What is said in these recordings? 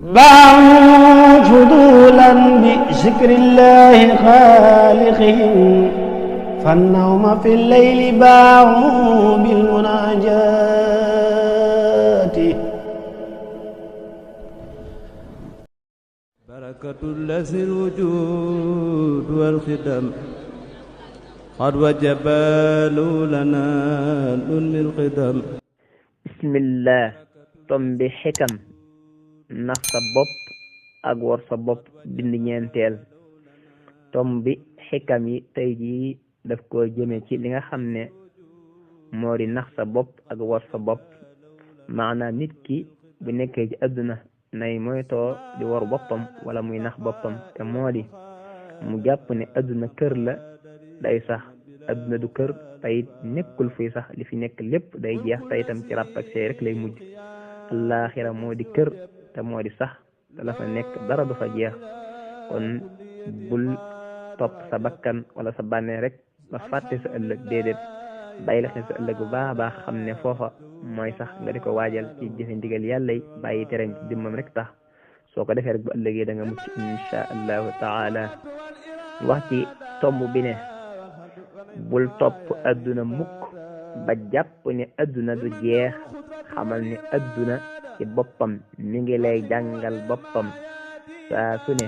باعوا فضولا بذكر الله خالقهم فالنوم في الليل باعوا بالمناجات بركة الذي الوجود والخدم قد وجب لنا دون القدم. bismillah tombi xikam nax sa bopp ak war sa bopp bind ñeenteel. tombi xikam yi tey jii daf ko jëme ci li nga xam ne moo di nax sa bopp ak war sa bopp. maanaam nit ki bu nekkee ci àdduna nay moytoo di war boppam wala muy nax boppam, te moo di mu jàpp ne àdduna kër la day sax. àdduna du kër tayit nekkul fuy sax, li fi nekk lépp day jeex tayitam ci ràpp ak seey rek lay mujj. allaaxira moo di kër te moo di sax te la fa nekk dara du fa jeex. kon bul topp sa bakkan wala sa bànnee rek ba fàtte sa ëllëg, déedéet bàyyi la xel sa ëllëg bu baax a baax, xam ne foofa mooy sax nga di ko waajal ci jëfe ndigal yàlla yi, bàyyi tereem ci dimmam rek tax. soo ko defee rek bu ëllëgee da nga mucc insha allahu taala. wax ci tomb bi ne bul topp adduna mukk ba jàpp ne adduna du jeex. xamal ne adduna ci boppam mi ngi lay jàngal boppam saa su ne.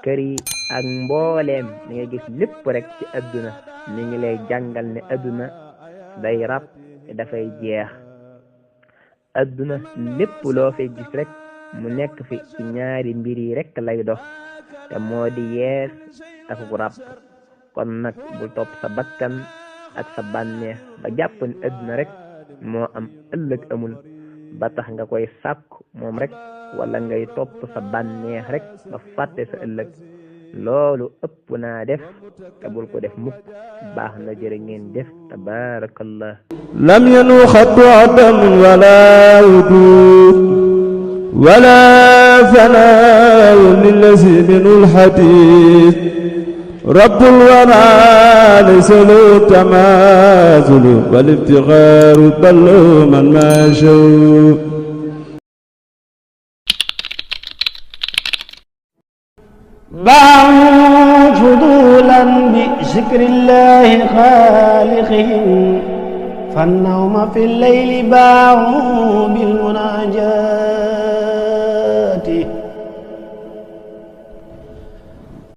kër yi ak mbooleem li nga gis lépp rek ci adduna mi ngi lay jàngal ne adduna day rab te dafay jeex. adduna lépp loo fay gis rek mu nekk fi ci ñaari mbir yi rek lay dox, te moo di yees ak rab. kon nag bul topp sa bakkan ak sa bànneex ba jàpp ne adduna rek moo am ëllëg amul, ba tax nga koy sàkku moom rek, wala ngay topp sa bànneex rek ba fàtte sa ëllëg. loolu ëpp naa def te bul ko def mukk. baax na, jërë ngeen def. tabaarakallah. lam yanu xattu adam wala wudud wala fanaaw lillazi minul hadid rabbul wara laysa lahu tamaazul wal ibtigaaru bal man maashaw. باعوا فضولا بذكر الله خالقهم فالنوم في الليل باعوا بالمناجات